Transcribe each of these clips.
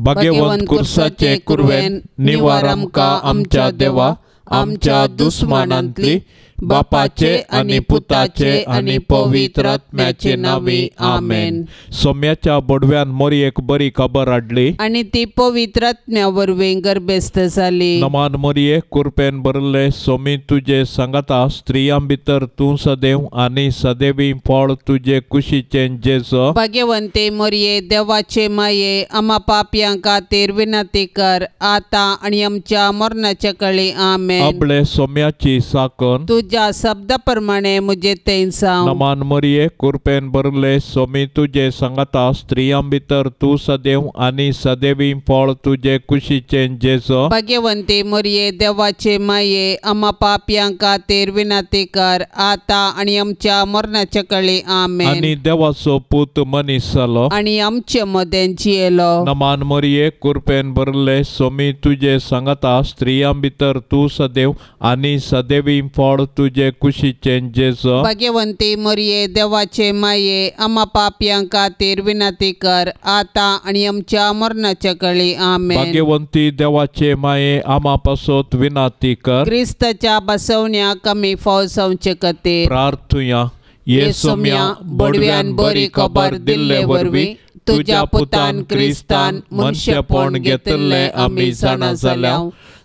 भाग्यवंत कुर्साचे कुरवेन निवार आमकां आमच्या देवा आमच्या दुस्मानांतली बापाचे आनी पुताचे आनी पवित्र आत्म्याचे नांवी आमेन. सोम्याच्या बोडव्यान मोरयेक बरी खबर हाडली आनी ती पवित्र आत्म्या वरवीं गर्भेस्त जाली. नमान मोरये कुरपेन भरले सोमी तुजे सांगाता स्त्रियां भितर तूं सदैव आनी सदैवी फळ तुजे कुशीचें जेजो. भाग्यवंते मोरये देवाचे माये आमा पापयां खातीर विनंती कर आतां आनी आमच्या मरणाच्या कळी आमेन. आपले सोम्याची साकन तुज्या शब्दा प्रमाणे मुझे तें जावं. नमान मोरये कुरपेन भरले सोमी तुजे सांगाता स्त्रियां भितर तूं सदैव आनी सदैवी फळ तुजे कुशीचें जेजो. भाग्यवंती मोरये देवाचे माये आमा पापयां खातीर विनंती कर आतां आनी आमच्या मरणाच्या कळी आमेन. आनी देवाचो पूत मनीस जालो आनी आमचे मदें जियेलो. नमान मोरये कुरपेन भरले सोमी तुजे सांगाता स्त्रियां भितर तूं सदैव आनी सदैवी फळ तुजे कुशीचें जेजो. भाग्यवंती मोरये देवाचे माये आमा पापयां खातीर विनंती कर आतां आनी आमच्या मरणाच्या कळी आमेन. भाग्यवंती देवाचे माये आमा पासत विनंती कर. क्रिस्ताच्या बसवण्याक आमी फाव जावचे खातीर प्रार्थुया. ये सोम्या बोडव्यान बरी खबर दिल्ले वरवीं तुज्या पुतान क्रिस्तान मनशेपण घेतिल्लें आमी जाणा जाल्या.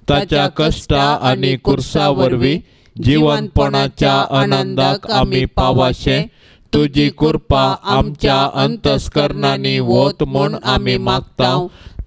ताच्या कश्टा आनी कुर्सा वरवीं जिवनपणाच्या आनंदाक आमी पावाशें तुजी कृपा आमच्या अंतस्करणांनी वत म्हूण आमी मागता.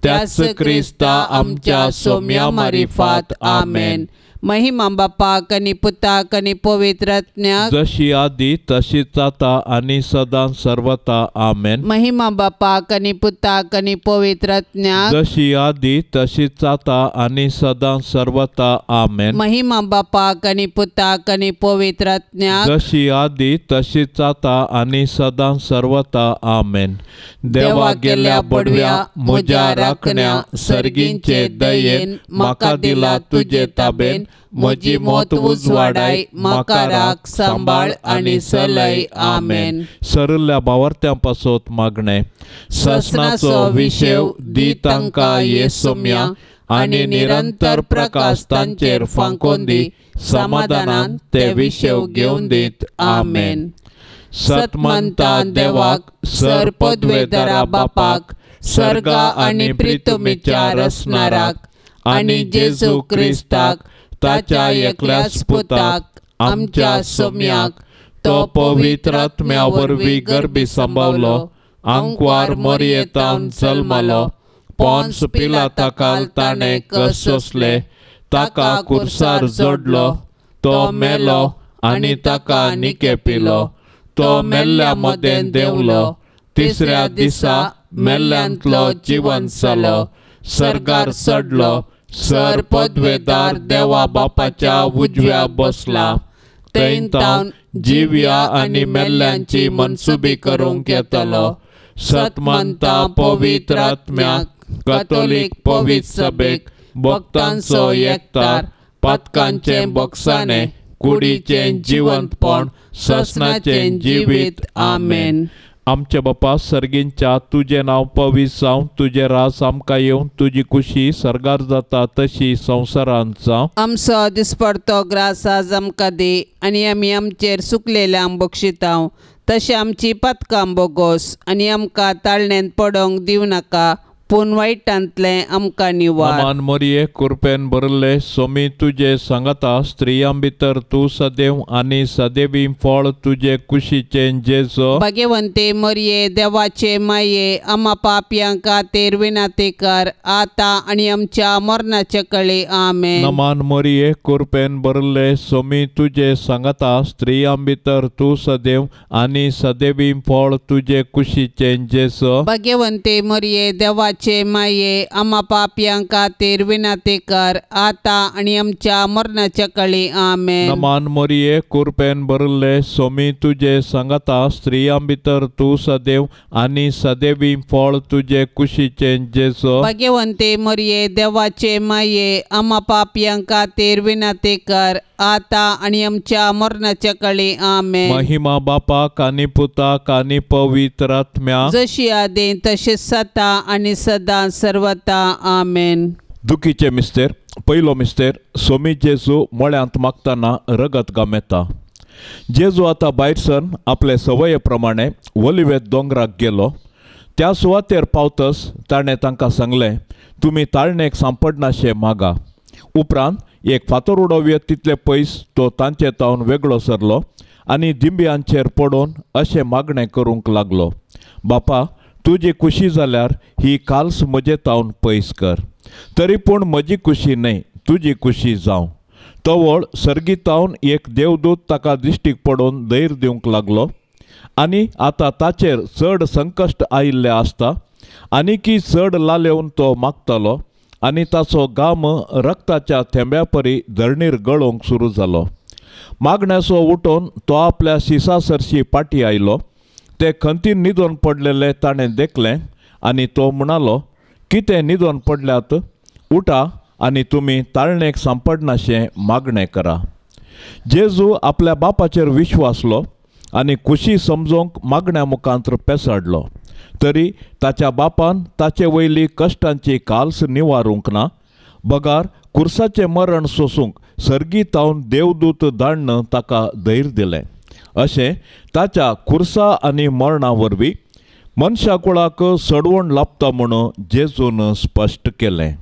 त्याच क्रिस्ता आमच्या सोम्या मारिफात आमेन. महिमा बापाक आनी पुताक आनी पवित्र आत्म्याक जशी आदी तशीच आतां आनी सदां सर्वता आमेन. महिमा बापाक आनी पुताक आनी पवित्र आत्म्याक जशी आदी तशीच आतां आनी सदां सर्वता आमेन. महिमा बापाक आनी पुताक आनी पवित्र आत्म्याक जशी आदी तशीच आतां आनी सदां सर्वता आमेन. देवा गेल्या बडव्या म्हज्या राखण्या सर्गींचे दयेन म्हाका दिला तुजे ताबेन म्हजी मत उजवाडाय म्हाका राख सांबाळ आनी सलय आमेन. सरल्या भावार्थ्यां पासत मागणें. ससनाचो विशेव दी तांकां ये सोम्या आनी निरंतर प्रकाश तांचेर फांकोन दी समाधानान ते विशेव घेवन दीत आमेन. सतमंता देवाक सर पदवेदारा बापाक सर्गा आनी प्रितुमीच्या रसनाराक आनी जेजू क्रिस्ताक ताच्या एकल्याच पुताक आमच्या सोम्याक तो पवित्र आत्म्या वरवीं गर्भी सांबावलो आंकवार मोरयेतावन जल्मलो पोन्स पिलाताकाल ताणें कश्ट सोंसले ताका कुर्सार जोडलो तो मेलो आनी ताका निके पिलो तो मेल्ल्या मदें देंवलो तिसऱ्या दिसा मेल्ल्यांतलो जिवन जालो सर्गार चडलो सर पदवेदार देवा बापाच्या उजव्या बसला थंय तावन जिव्या आनी मेल्ल्यांची मनसुबी करूंक येतलो. सतमंता पवित्र आत्म्याक कथोलीक पवित्र सभेक भक्तांचो एकतार पातकांचें बक्षाणें कुडीचें जिवंतपण ससनाचें जिवीत आमेन. आमचे बापा सर्गींच्या तुजें नांव पवित्र जावं तुजें राज आमकां येवं तुजी कुशी सर्गार जाता तशी संवसारांत जावं. आमचो दिसपडतो ग्रास आज आमकां दी आनी आमी आमचेर सुकलेल्यांक बक्षितांव तशें आमची पातकां बोगोस आनी आमकां ताळण्यांत पडोंक दिवं नाका पूण वायटांतलें आमकां निवार. मान मोरये कुरपेन भरले सोमी तुजे सांगाता स्त्रियां भितर तूं सदैव आनी सदैवी फळ तुजे कुशीचें जेजो. भाग्यवंते मोरये देवाचे माये आमा पापयां खातीर विनंती कर आतां आनी आमच्या मरणाच्या कळे आमेन. नमान मोरये कुरपेन भरले सोमी तुजे सांगाता स्त्रियां भितर तूं सदैव आनी सदैवी फळ तुजे कुशीचें जेजो. भाग्यवंते मोरये देवाचे माये आमा पापयां खातीर विनंती कर आतां आनी आमच्या मरणाच्या कळे आमेन. नमान मोरये कुरपेन भरले सोमी तुजे सांगाता स्त्रियां भितर तूं सदैव आनी सदैवी फळ तुजे कुशीचें जेजो. भाग्यवंते मोरये देवाचे माये आमा पापयां खातीर विनंती कर आतां आनी आमच्या मरणाच्या कळे आमेन. महिमा बापाक आनी पुताक आनी पवित्र आत्म्याक जशी आदी तशें सता आनी सदां सर्वता आमेन। दुखीचे मिस्तेर पयलो मिस्तेर सोमी जेजू मळ्यांत मागतना रगत गामेता। जेजू आतां भायर सरून आपले संवये प्रमाणे ओलिवेत दोंगराक गेलो। त्या सुवातेर पावतच ताणें तांकां सांगलें, तुमी ताळणेक सांपडनाशे मागा। उपरांत एक फातर उडोवये तितले पयस तो तांचे तावन वेगळो सरलो आनी दिंब्यांचेर पडून अशें मागणें करूंक लागलो, बापा तुजी खुशी जाल्यार ही काल्स म्हजे तावन पयस कर, तरी पूण म्हजी खुशी न्हय तुजी खुशी जावं। तवळ सर्गीतावन एक देवदूत ताका दिश्टीक पडून धैर्य दिवंक लागलो आनी आतां ताचेर चड संकश्ट आयिल्लें आसता आनीकी चड लालेवन तो मागतालो आनी ताचो घाम रक्ताच्या थेंब्या परी धरणीर गळोवंक सुरू जालो। मागण्याचो उठोवन तो आपल्या शिसा सरशी पाटी आयलो। ते खंतीन न्हिदोन पडलेले ताणें देखलें आनी तो म्हणालो, कितें न्हिदोन पडल्यात? उठा आनी तुमी ताळणेक सांपडनाशें मागणें करा। जेजू आपल्या बापाचेर विश्वासलो आनी खुशी समजोवंक मागण्या मुखांत पेसाडलो, तरी ताच्या बापान ताचे वयली कश्टांची काल्स निवारूंक ना, बगार कुर्साचें मरण सोसूंक सर्गी तावन देवदूत धाडून ताका धैर्य दिलें। अशें ताच्या कुर्सा आनी मरणा वरवीं मनशा कुळाक सडवण लाबता म्हूण जेजून स्पश्ट केलें।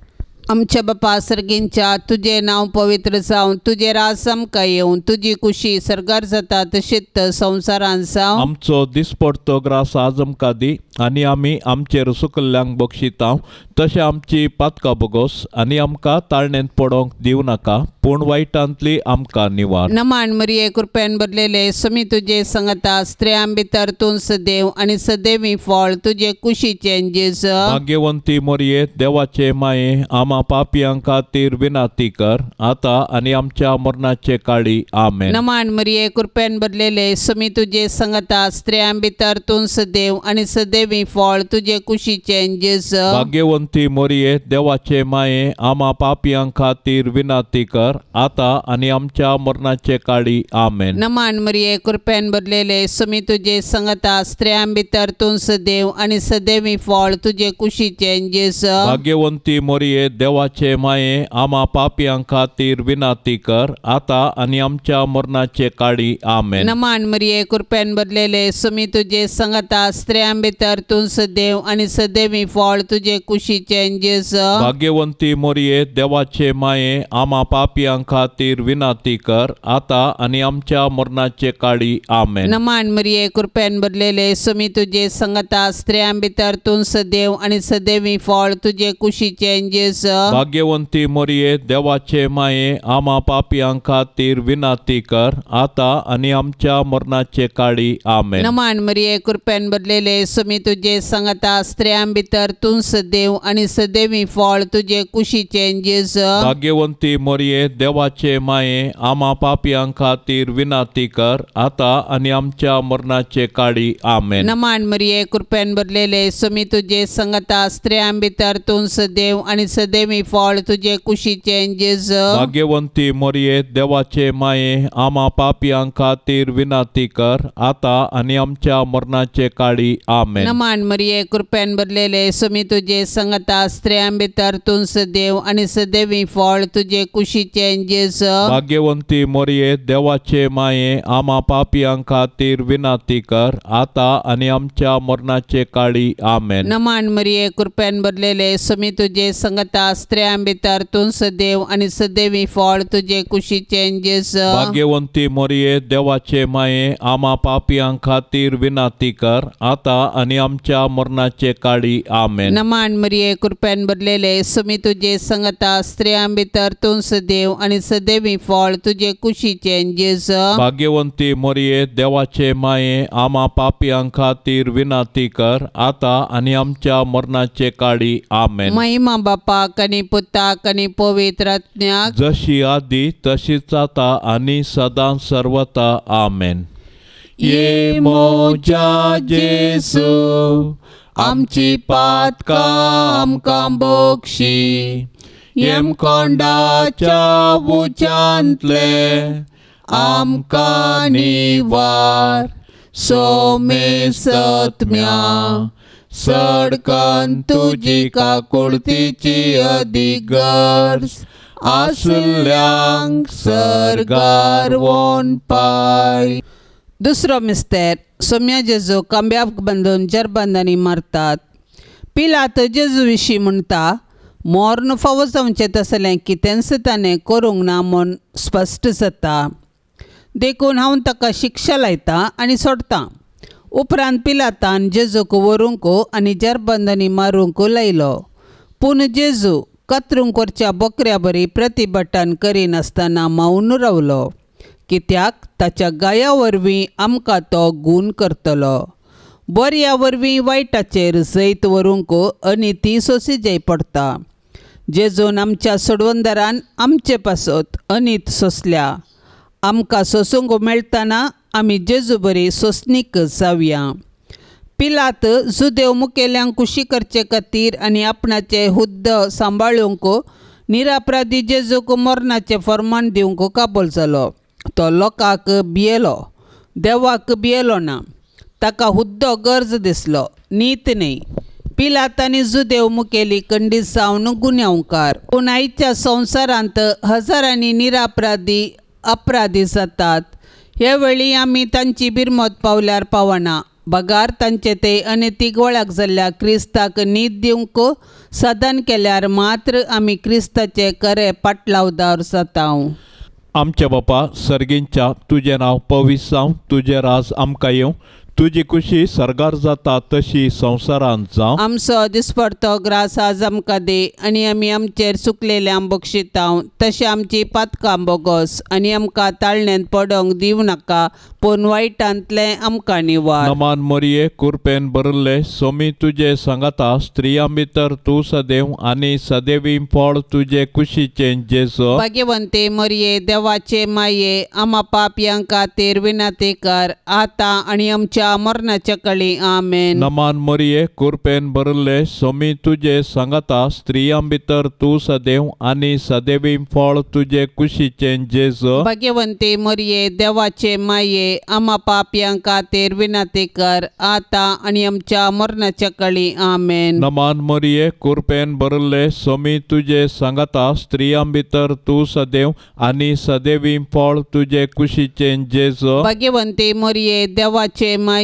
आमच्या बापा सर्गींच्या तुजें नांव पवित्र जावं, तुजें राज आमकां येवं, तुजी खुशी सर्गार जाता तशीच संवसारांत जावं। आमचो दिसपडतो ग्रास आज आमकां दी आनी आमी आमचेर सुकल्ल्यांक बक्षितांव तशें आमची पातकां बोगोस आनी आमकां ताळणेंत पडोवंक दिवं नाका, पूण वायटांतली आमकां निवार। नमान मरिये कृपेन भरलेले समी तुजे संगता, स्त्रियां भितर तूं सदैव आनी सदैवी फळ तुजे कुशीचें जेजू। भाग्यवंती मरिये देवाचे माये आमा पापयां खातीर विनंती कर आतां आनी आमच्या मरणाचे काळी आमेन। नमान मरिये कृपेन भरलेले समी तुजे संगता, स्त्रियां भितर तूं सदैव आनी सदैवी फळ तुजे कुशीचें जेजू। भाग्यवंती मरिये देवाचे माये आमा पापयां खातीर विनंती कर आतां आनी आमच्या मरणाचे काळी आमेन। नमान मरिये कृपेन भरलेले समी तुजे संगता, स्त्रियां भितर तूं सदैव आनी सदैवी फळ तुजे कुशीचें जेजू। भाग्यवंती मरिये देवाचे माये आमा पापयां खातीर विनंती कर आतां आनी आमच्या मरणाचे काळी आमेन। नमान मरिये कृपेन भरलेले समी तुजे संगता, स्त्रियां भितर तूं सदैव आनी सदैवी फळ तुजे कुशीचें जेजू। भाग्यवंती मरिये देवाचे माये आमा पापयां खातीर विनंती कर आतां आनी आमच्या मरणाचे काळी आमेन। नमान मरिये कृपेन भरलेले समी तुजे संगता, स्त्रियां भितर तूं सदैव आनी सदैवी फळ तुजे कुशीचें जेजू। भाग्यवंती मरिये देवाचे माये आमा पापयां खातीर विनंती कर आतां आनी आमच्या मरणाचे काळी आमेन। नमान मरिये कृपेन भरलेले समी तुजे संगता, स्त्रियां भितर तूं सदैव आनी सदैवी फळ तुजे कुशीचें जेजू। भाग्यवंती मरिये देवाचे माये आमा पापयां खातीर विनंती कर आतां आनी आमच्या मरणाचे काळी आमेन। नमान मरिये कृपेन भरलेले समी तुजे संगता, स्त्रियां भितर तूं सदैव आनी सदैवी फळ तुजे कुशीचें जेजू। भाग्यवंती मरिये देवाचे माये आमा पापयां खातीर विनंती कर आतां आनी आमच्या मरणाचे काळी आमेन। नमान मरिये कृपेन भरलेले समी तुजे संगता, स्त्रियां भितर तूं सदैव आनी सदैवी फळ तुजे कुशीचें जेजू। भाग्यवंती मरिये देवाचे माये आमा पापयां खातीर विनंती कर आतां आनी आमच्या मरणाचे काळी आमेन। नमान मरिये कृपेन भरलेले समी तुजे संगता, स्त्रियां भितर तूं सदैव आनी सदैवी फळ तुजे कुशीचें जेजू। भाग्यवंती मरिये देवाचे माये आमा पापयां खातीर विनंती कर आतां आनी आमच्या मरणाचे काळी आमेन। नमान मरिये कृपेन भरलेले समी तुजे संगता, स्त्रियां भितर तूं सदैव आनी सदैवी फळ तुजे कुशीचें जेजू। भाग्यवंती मरिये देवाचे माये आमा पापयां खातीर विनंती कर आतां आनी आमच्या मरणाचे काळी आमेन। महिमा बापाक आनी पुताक आनी पवित्र आत्म्याक, जशी आदी तशीच आतां आनी सदां सर्वता आमेन। ये मोजा जेजू आमची पातकां आमकां बक्षी, येमकोंडाच्या उच्यांतले आमकां निवार, सोमेसत्म्या सडकन तुजी काकुळतीची अदीक गरज आसल्यांक सर्गार वोन पाय. दुसरो मिस्तेर सोम्या जेजू खांब्याक बांदून जरबंदांनी मारतात. पिलात जेजू विशीं म्हणटा, मोर्न फावो जावचें तसलें कितेंच ताणें करूंक ना म्हूण स्पश्ट जाता, देखून हांव ताका शिक्षा लायतां आनी सोडटां. उपरांत पिलातान जेजूक व्हरूंक आनी जरबंदांनी मारूंक लायलो. पूण जेजू कातरूंक व्हरच्या बोकऱ्या बरी प्रतिभटान करिनासतना मावन रावलो, कित्याक ताच्या गाया वरवीं आमकां तो गूण करतलो. बऱ्या वरवीं वायटाचेर जैत व्हरूंक आनी ती सोंसी पडटा. जेजून आमच्या सोडवंदरान आमचे पासत अनीत सोंसल्या. आमकां सोंसूंक मेळटना आमी जेजू बरी सोंसणीक जावया. पिलात जुदेव मुखेल्यांक खुशी करचे खातीर आनी आपणाचे हुद्द सांबाळूंक निरापराधी जेजूक मरणाचें फर्मान दिवंक काबल जालो. तो लोकांक भियेलो, देवाक भियेलो ना. ताका हुद्दो गरज दिसलो, नीत न्हय. पिलात आनी जुदेव मुखेली खंडीत जावन गुन्यांवकार. पूण आयच्या संवसारांत हजारांनी निरापराधी अपराधी जातात. हे वेळी आमी तांची बिरमत पावल्यार पावना, बगार तांचे ते अनितीक वळख जाल्ल्या क्रिस्ताक नीत दिवंक साधन केल्यार मात्र आमी क्रिस्ताचे खरे पाटलावदार जाता. आमच्या बापा सर्गींच्या, तुजें नांव पवित्र जावं, तुजें राज आमकां येवं, तुजी खुशी सर्गार जाता तशी संवसारांत जावं. आमचो दिसपडतो ग्रास आज आमकां दी आनी आमी आमचेर चुकलेल्यांक बक्षितांव तशें आमची पातकां बोगस आनी आमकां ताळण्यांत पडोंक दिवं नाका, पूण वायटांतलें आमकां निवार. नमान मोरये, कुरपेन भरिल्ले, सोमी तुजे सांगाता, स्त्रियां भितर तूं सदैव आनी सदैवी फळ तुजे कुशीचें जेजू. भाग्यवंते मोरये, देवाचे माये, आमा पापयां खातीर विनंती कर आतां आनी आमच्या मरणाच्या कळी. आमेन. नमान मोरये, कुरपेन भरिल्ले, सोमी तुजे सांगाता, स्त्रियां भितर तूं सदैव आनी सदैवी फळ तुजे कुशीचें जेजू. भाग्यवंते मोरये, देवाचे माये, आमा पापयां खातीर विनंती कर आतां आनी आमच्या मरणाच्या कळी. आमेन. नमान मोरये, कुरपेन भरिल्ले, सोमी तुजे सांगाता, स्त्रियां भितर तूं सदैव आनी सदैवी फळ तुजे कुशीचें जेजू. भाग्यवंते मोरये, देवाचे माये,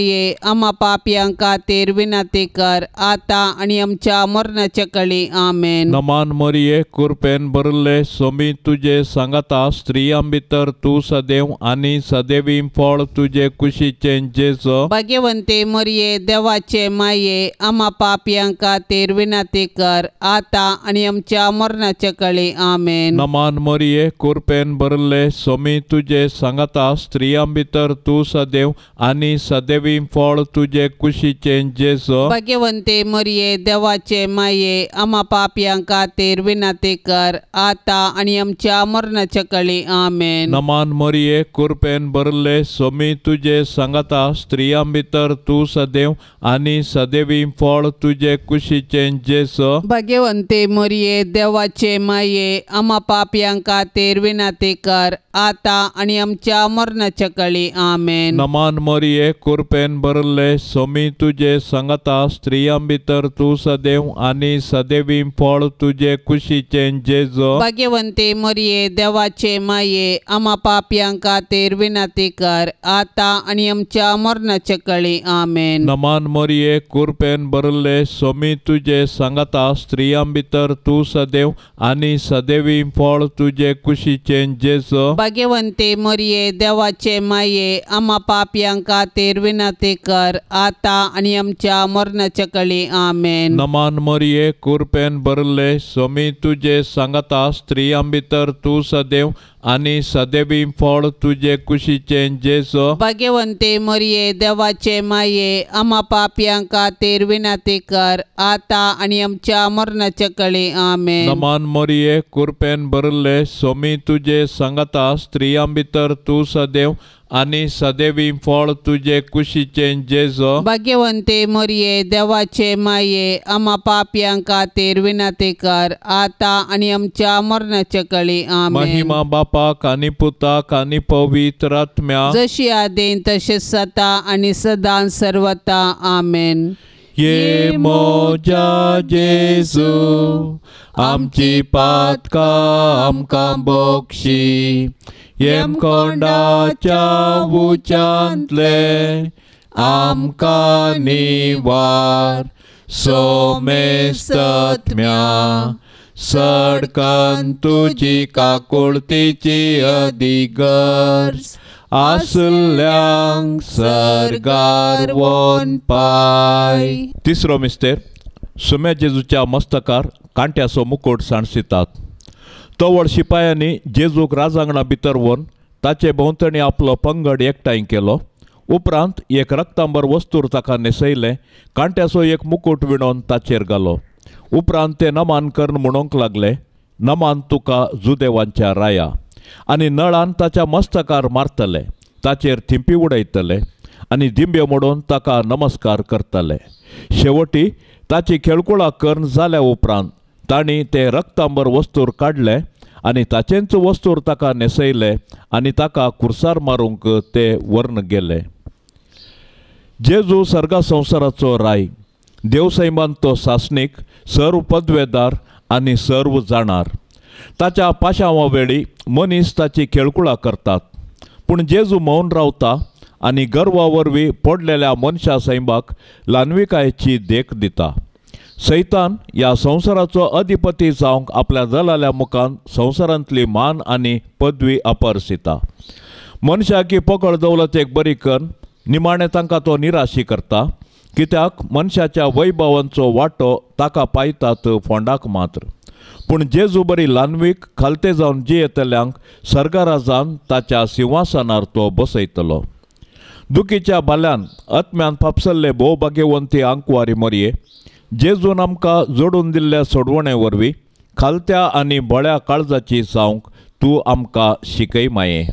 आमा पापयां खातीर विनंती कर आतां आनी आमच्या मरणाच्या कळी. आमेन. नमान मोरये, कुरपेन भरिल्ले, सोमी तुजे सांगाता, स्त्रियां भितर तूं सदैव आनी सदैवी फळ तुजे कुशीचें जेजू. भाग्यवंते मोरये, देवाचे माये, आमा पापयां खातीर विनंती कर आतां आनी आमच्या मरणाच्या कळी. आमेन. नमान मोरये, कुरपेन भरिल्ले, सोमी तुजे सांगाता, स्त्रियां भितर तूं सदैव आनी सदैवी फळ तुजे कुशीचें जेजू. भाग्यवंते मोरये, देवाचे माये, आमा पापयां खातीर विनंती कर आतां आनी आमच्या मरणाच्या कळी. आमेन. नमान मोरये, कुरपेन भरिल्ले, सोमी तुजे सांगाता, स्त्रियां भितर तूं सदैव आनी सदैवी फळ तुजे कुशीचें जेजू. भाग्यवंते मोरये, देवाचे माये, आमा पापयां खातीर विनंती कर आतां आनी आमच्या मरणाच्या कळी. आमेन. नमान मोरये, कुरपेन भरिल्ले, सोमी तुजे सांगाता, स्त्रियां भितर तूं सदैव आनी सदैवी फळ तुजे कुशीचें जेजू. भाग्यवंते मोरये, देवाचे माये, आमा पापयां खातीर विनंती कर आतां आनी आमच्या मरणाच्या कळी. आमेन. नमान मोरये, कुरपेन भरिल्ले, सोमी तुजे सांगाता, स्त्रियां भितर तूं सदैव आनी सदैवी फळ तुजे कुशीचें जेजू. भाग्यवंते मोरये, देवाचे माये, आमा पापयां खातीर विनंती कर आतां आनी आमच्या मरणाच्या कळी. आमेन. नमान मोरये, कुरपेन भरिल्ले, सोमी तुजे सांगाता, स्त्रियां भितर तूं सदैव आनी सदैवी फळ तुजे कुशीचें जेजू. भाग्यवंते मोरये, देवाचे माये, आमा पापयां खातीर विनंती कर आतां आनी आमच्या मरणाच्या कळी. आमेन. नमान मोरये, कुरपेन भरिल्ले, सोमी तुजे सांगाता, स्त्रियां भितर तूं सदैव आनी सदैवी फळ तुजे कुशीचें जेजू. भाग्यवंते मोरये, देवाचे माये, आमा पापयां खातीर विनंती कर आतां आनी आमच्या मरणाच्या कळी. आमेन. महिमा बापाक आनी पुताक आनी पवित्र आत्म्याक, जशी आदीं तशें सता आनी सदां सर्वता. आमेन. ये मोजा जेजू आमची पातकां आमकां बक्षी येमकोंडाच्या उच्यांतले आमकां निवार सोमेस्तत्म्या सडकन तुजी काकुळतीची अधिगर्ज आसल्यांक सर्गार वोन पाय. तिसरो मिस्तेर सुम्या जेजूच्या मस्तकार कांट्याचो मुकुट सांडसितात. तवळ शिपायांनी जेजूक राजांगणा भितर व्हरून ताचे भोंवतणी आपलो पंगड एकठांय केलो. उपरांत एक रक्तांबर वस्तूर ताका न्हेसयलें, कांट्याचो एक मुकुट विणोवन ताचेर घालो. उपरांत ते नमान करून म्हणूंक लागले, नमान तुका जुदेवांच्या राया. आनी नळान ताच्या मस्तकार मारतले, ताचेर थिंपी उडयतले आनी दिंब्यो मोडून ताका नमस्कार करतले. शेवटी ताची खेळकुळा करून जाल्या उपरांत तांणी ते रक्तांबर वस्तूर काडले आनी ताचेंच वस्तूर ताका न्हेसयले आनी ताका कुर्सार मारूंक ते व्हरून गेले. जेजू सर्गा संवसाराचो राय, देवसैमान तो सासणीक, सर्व पदवेदार आनी सर्व जाणार. ताच्या पाशांवा वेळी मनीस ताची खेळकुळा करतात, पूण जेजू मौन रावता आनी गर्वा वरवीं पडलेल्या मनशा सैमाक ल्हानविकायेची देख दिता. सैतान ह्या संवसाराचो अधिपती जावंक आपल्या दलाल्या मुखान संवसारांतली मान आनी पदवी अपरसिता. मनशाक ही पकड दौलत एक बरी करून निमाणें तांकां तो निराशी करता, कित्याक मनशाच्या वैभवांचो वांटो ताका पायतात फोंडाक मात्र. पूण जेजू बरी ल्हानवीक खालते जावन जियेतल्यांक सर्गाराजान ताच्या सिंहासनार तो बसयतलो. दुखीच्या भाल्यान आत्म्यान फापसल्ले भोव भाग्यवंती आंकवारी मरये, जेजून आमकां जोडून दिल्ल्या सोडवणे वरवीं खालत्या आनी बळ्या काळजाची जावंक तूं आमकां शिकय माये.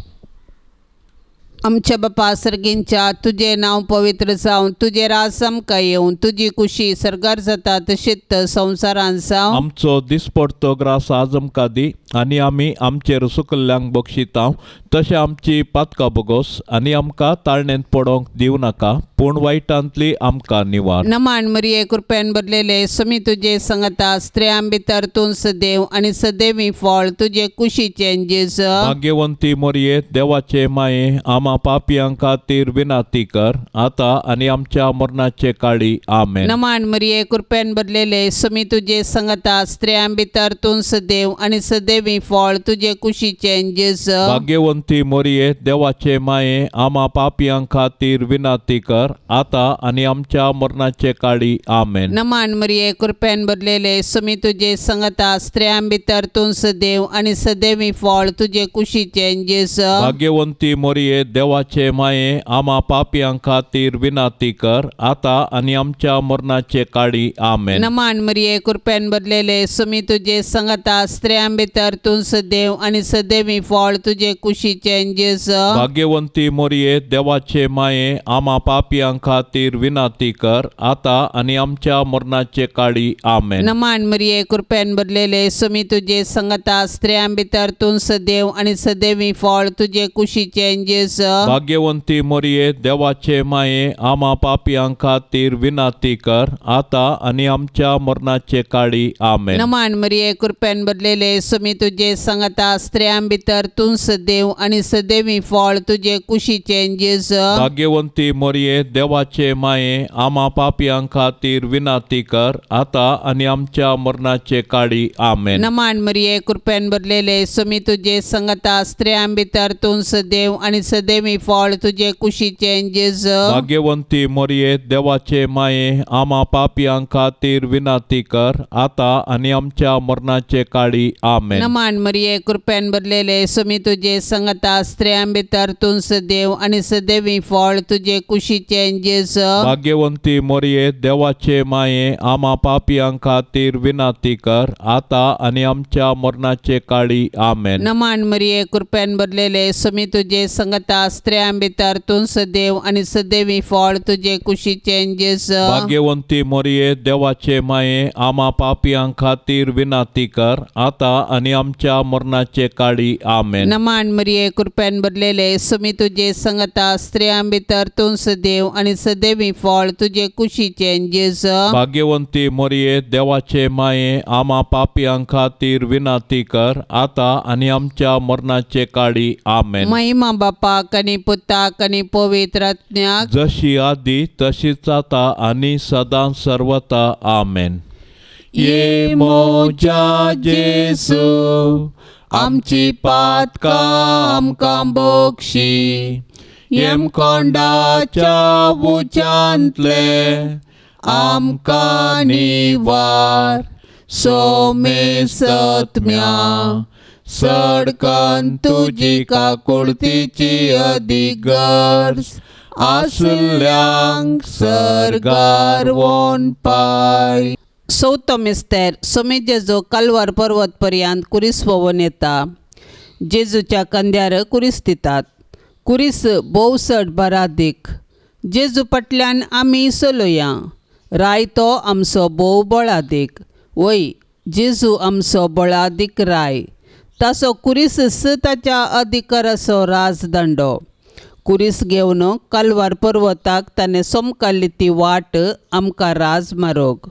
आमच्या बापा सर्गींच्या तुजें नांव पवित्र जावं, तुजें राज आमकां येवं, तुजी कुशी सर्गार जाता तशीच संवसारांत जावं. आमचो दिसपडतो ग्रास आज आमकां दी आनी आमी आमचेर सुकल्ल्यांक बक्षितांव तशें आमची पातकां बोगोस आनी आमकां ताळणेंत पडोंक दिवं नाका, पूण वायटांतली आमकां निवार. नमान मरिये कृपेन भरलेले समी तुजे संगता, स्त्रियां भितर तूं सदैव आनी सदैवी फळ तुजे कुशीचें जेजू. भाग्यवंती मरिये देवाचे माये आमा पापयां खातीर विनाती कर आतां आनी आमच्या मरणाचे काळी. आमेन. नमान मरिये कृपेन भरलेले समी तुजे संगता, स्त्रियां भितर तूं सदैव आनी सदैवी फळ तुजे कुशीचें जेजू. भाग्यवंती मरिये देवाचे माये आमा पापयां खातीर विनाती कर आतां आनी आमच्या मरणाचे काळी. आमेन. नमान मरिये कृपेन भरलेले समी तुजे संगता, स्त्रियां भितर तूं सदैव आनी सदैवी फळ तुजे कुशीचें जेजू. भाग्यवंती मरिये देवाचे माये आमा पापयां खातीर विनाती कर आतां आनी आमच्या मरणाचे काळी. आमेन. नमान मरिये कृपेन भरलेले समी तुजे संगता, स्त्रियां भितर तूं सदैव आनी सदैवी फळ तुजे कुशीचें जेजू. भाग्यवंती मरिये देवाचे माये आमा पापयां खातीर विनाती कर आतां आनी आमच्या मरणाचे काळी. आमेन. नमान मरिये कृपेन भरलेले समी तुजे संगता, स्त्रियां भितर तूं सदैव आनी सदैवी फळ तुजे कुशीचें जेजू. भाग्यवंती मरिये देवाचे माये आमा पापयां खातीर विनाती कर आतां आनी आमच्या मरणाचे काळी. आमेन. नमान मरिये कृपेन भरलेले समी तुजे संगता, स्त्रियां भितर तूं सदैव आनी सदैवी फळ तुजे कुशीचें जेजू. भाग्यवंती मरिये देवाचे माये आमा पापयां खातीर विनाती कर आतां आनी आमच्या मरणाचे काळी. आमेन. नमान मरिये कृपेन भरलेले समी तुजे संगता, स्त्रियां भितर तूं सदैव आनी सदैवी फळ तुजे कुशीचें जेजू. भाग्यवंती मरिये देवाचे माये आमा पापयां खातीर विनाती कर आतां आनी आमच्या मरणाचे काळी. आमेन. नमान मरिये कृपेन भरलेले समी तुजे संगता, स्त्रियां भितर तूं सदैव आनी सदैवी फळ तुजे कुशीचें जेजू. भाग्यवंती मरिये देवाचे माये आमा पापयां खातीर विनाती कर आतां आनी आमच्या मरणाचे काळी. आमेन. नमान मरिये कृपेन भरलेले समी तुजे संगता, संगता स्त्रियां भितर तूं सदैव आनी सदैवी फळ तुजे कुशीचें जेजू. भाग्यवंती मोरये देवाचे माये आमा पापयां खातीर विनंती कर आतां आनी आमच्या मरणाचे काळी. आमेन. नमान मरिये कृपेन भरलेले सुमी तुजे संगता स्त्रियां भितर तूं सदैव आनी सदैवी फळ तुजे कुशीचें जेजू. भाग्यवंती मोरये देवाचे माये आमा पापयां खातीर विनंती कर आतां आनी आमच्या मरणाचे काळी. आमेन. महिमा बापाक आनी पुताक आनी पवित्र आत्म्याक जशी आदी तशीच आतां आनी सदां सर्वता. आमेन. ये मोजा जेजू आमची पातकां आमकां बक्षी येमकोंडाच्या उच्यांतले आमकां निवार सोमेसत्म्या सडकन तुजी काकुळतीची अदीक गरज आसल्यांक सर्गार वोन पाय. चवथो मिस्तेर सोमी जेजू कलवार पर्वत पर्यंत कुरीस व्होवन येता. जेजूच्या खांद्यार कुरीस दितात. कुरीस भोव चड बरादीक. जेजू फाटल्यान आमी चलोया. राय तो आमचो भोव बळादीक. वय जेजू आमचो बळादीक राय. ताचो कुरीस ताच्या अधिकाराचो राजदंडो. कुरीस घेवन कलवार पर्वताक ताणें सोमकाल्ली ती वाट आमकां राजमार्ग.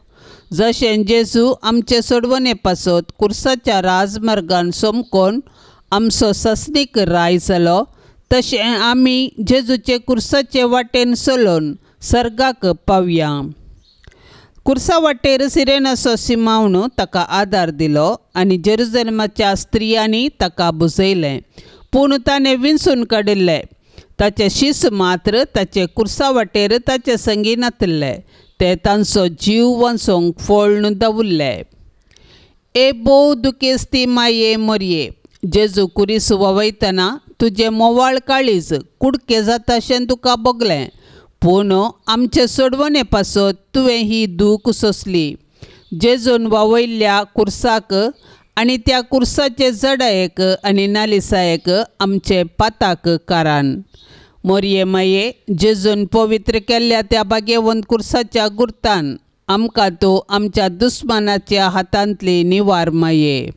जशें जेजू आमचे सोडवणे पासत कुर्साच्या राजमार्गान सोमकोन आमचो ससनीक राय जालो तशें आमी जेजूचे कुर्साचे वाटेन चलोवन सर्गाक पावया. कुर्सा वाटेर सिरेनाचो सिमावन ताका आदार दिलो आनी जेरुजलेमाच्या स्त्रियांनी ताका बुजयलें. पूण ताणें विंचून काडिल्लें ताचे शीस मात्र ताचे कुर्सा वाटेर ताचे संगी नातिल्ले. ते तांचो जीव वांचोवंक फोळ्ण दवरले. ए भोव दुखेस्ती माये मोरये जेजू कुरीस व्हांवयतना तुजें मोवाळ काळीज कुडके जाताशें तुका भोगलें. पूण आमचे सोडवणे पासत तुवें ही दूख सोंसली. जेजून व्हांवयल्ल्या कुर्साक आनी त्या कुर्साचे जडायेक आनी नालिसायेक आमचे पाताक कारण. मोरये माये जेजून पवित्र केल्ल्या त्या भाग्यवंत कुर्साच्या गुर्तान आमकां तूं आमच्या दुस्मानाच्या हातांतली निवार माये.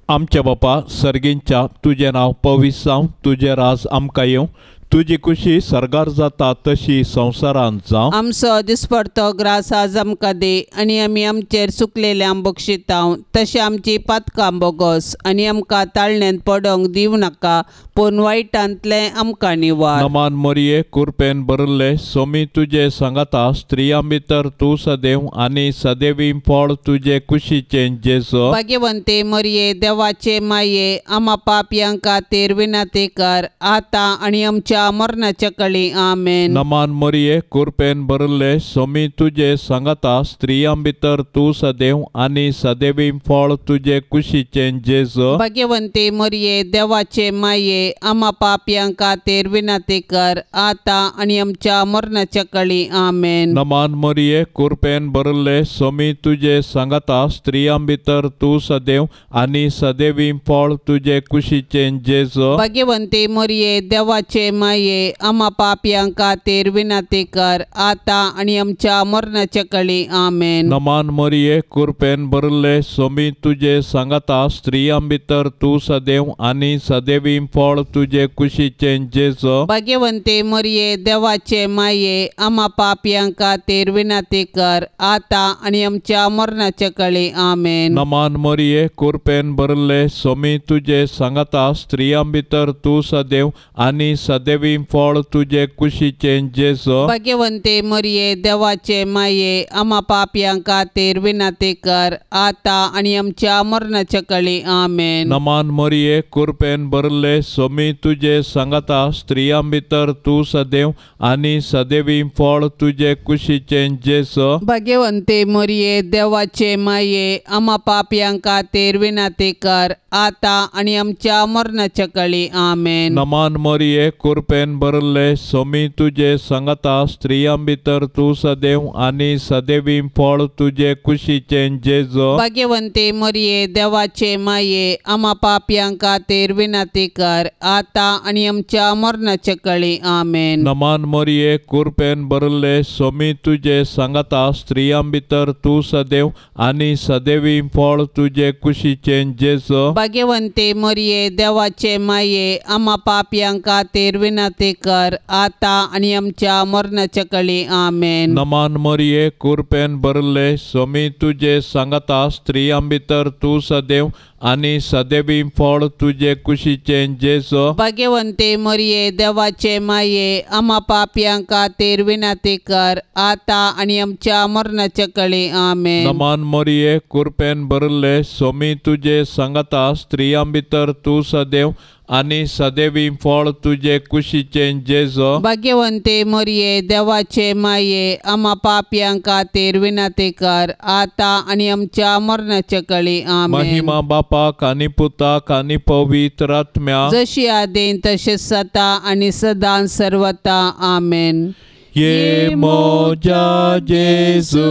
आमच्या बापा सर्गींच्या तुजें नांव पवित्र जावं, तुजें राज आमकां येवं, तुजी खुशी सर्गार जाता तशी संवसारांत जावं. आमचो दिसपडतो ग्रास आज आमकां दी आनी आमी आमचेर चुकलेल्यांक बक्षितांव तशें आमची पातकां बोगस आनी आमकां ताळण्यांत पडोवंक दिवं नाका पूण वायटांतलें आमकां निवार. नमान मोरये कुरपेन भरिल्ले सोमी तुजे सांगाता स्त्रियां भितर तूं सदैव आनी सदैवी फळ तुजे कुशीचें जेजू. भाग्यवंते मोरये देवाचे माये आमा पापयां खातीर विनंती कर आतां आनी आमच्या मरणाच्या कळी. आमेन. नमान मोरये कुरपेन भरिल्ले सोमी तुजे सांगाता स्त्रियां भितर तूं सदैव आनी सदैवी फळ तुजे कुशीचें जेजू. भाग्यवंते मोरये देवाचे माये आमा पापयां खातीर विनंती कर आतां आनी आमच्या मरणाच्या कळी. आमेन. नमान मोरये कुरपेन भरिल्ले सोमी तुजे सांगाता स्त्रियां भितर तूं सदैव आनी सदैवी फळ तुजे कुशीचें जेजू. भाग्यवंते मोरये देवाचे माये आमा पापयां खातीर विनंती कर आतां आनी आमच्या मरणाच्या कळी. आमेन. नमान मोरये कुरपेन भरिल्ले सोमी तुजे सांगाता स्त्रियां भितर तूं सदैव आनी सदैवी फळ तुजे कुशीचें जेजू. भाग्यवंते मोरये देवाचे माये आमा पापयां खातीर विनंती कर आतां आनी आमच्या मरणाच्या कळी. आमेन. नमान मोरये कुरपेन भरिल्ले सोमी तुजे सांगाता स्त्रियां भितर तूं सदैव आनी सदैवी फळ तुजे कुशीचें जेजू. भाग्यवंते मोरये देवाचे माये आमा पापयां खातीर विनंती कर आतां आनी आमच्या मरणाच्या कळी. आमेन. नमान मोरये कुरपेन भरिल्ले सोमी तुजे सांगाता स्त्रियां भितर तूं सदैव आनी सदैवी फळ तुजे कुशीचें जेजू. भाग्यवंते मोरये देवाचे माये आमा पापयां खातीर विनंती कर आतां आनी आमच्या मरणाच्या कळी. आमेन. नमान मोरये कुरपेन कुरपेन भरले सोमी तुजे सांगाता स्त्रियां भितर तूं सदैव आनी सदैवी फळ तुजे कुशीचें जेजू। भाग्यवंती मरिये देवाचे माये आमा पापयां खातीर विनंती कर आता आनी आमच्या मरणाचे कळी आमेन। नमान मरिये कुरपेन भरले सोमी तुजे सांगाता स्त्रियां भितर तूं सदैव आनी सदैवी फळ तुजे कुशीचें जेजू। भाग्यवंती मरिये देवाचे माये आमा पापयां खातीर विनंती कर आता आनी आमच्या मरणाचे कळी आमेन। नमान मरिये कुरपेन भरले सोमी तुजे सांगाता स्त्रियां भितर तूं सदैव आनी सदैवी फळ तुजे कुशीचें जेजू। भाग्यवंती मरिये देवाचे माये आमा पापयां खातीर विनंती कर आता आनी आमच्या मरणाचे कळी आमेन। नमान मरिये कुरपेन भरले सोमी तुजे सांगाता स्त्रियां भितर तूं सदैव आनी सदैवी फळ तुजे कुशीचें जेजू। भाग्यवंती मरिये देवाचे माये आमा पापयां खातीर विनंती कर आता आनी आमच्या मरणाचे कळी आमेन। महिमा बापाक आनी पुताक आनी पवित्र आत्म्याक, जशी आदीं तशें सता आनी सदां सर्वता आमेन। ये मोजा जेजू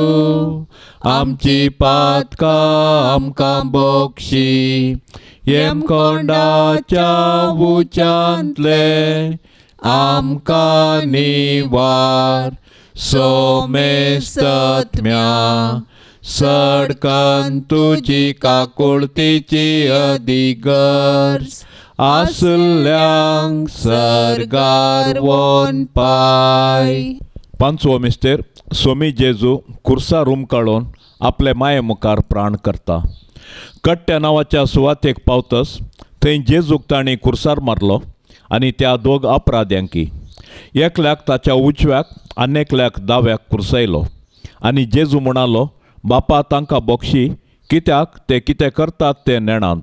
आमची पातकां आमकां बक्षी, येमकोंडाच्या उच्यांतले आमकां निवार, सोमेस्तत्म्या सडकन तुजी काकुळतीची अधिगर्ज आसल्यांक सर्गार वोन पाय। पांचवो मिस्तेर सोमी जेजू कुर्सा रूम काडून आपले माये मुखार प्राण करता। कट्ट्या नांवाच्या सुवातेक पावतस थंय जेजूक तांणी कुर्सार मारलो आनी त्या दोग अपराध्यांकी एकल्याक ताच्या उजव्याक आनी एकल्याक दाव्याक कुर्सायलो। आनी जेजू म्हणालो, बापा तांकां बक्षी, कित्याक ते कितें करतात ते नेणात।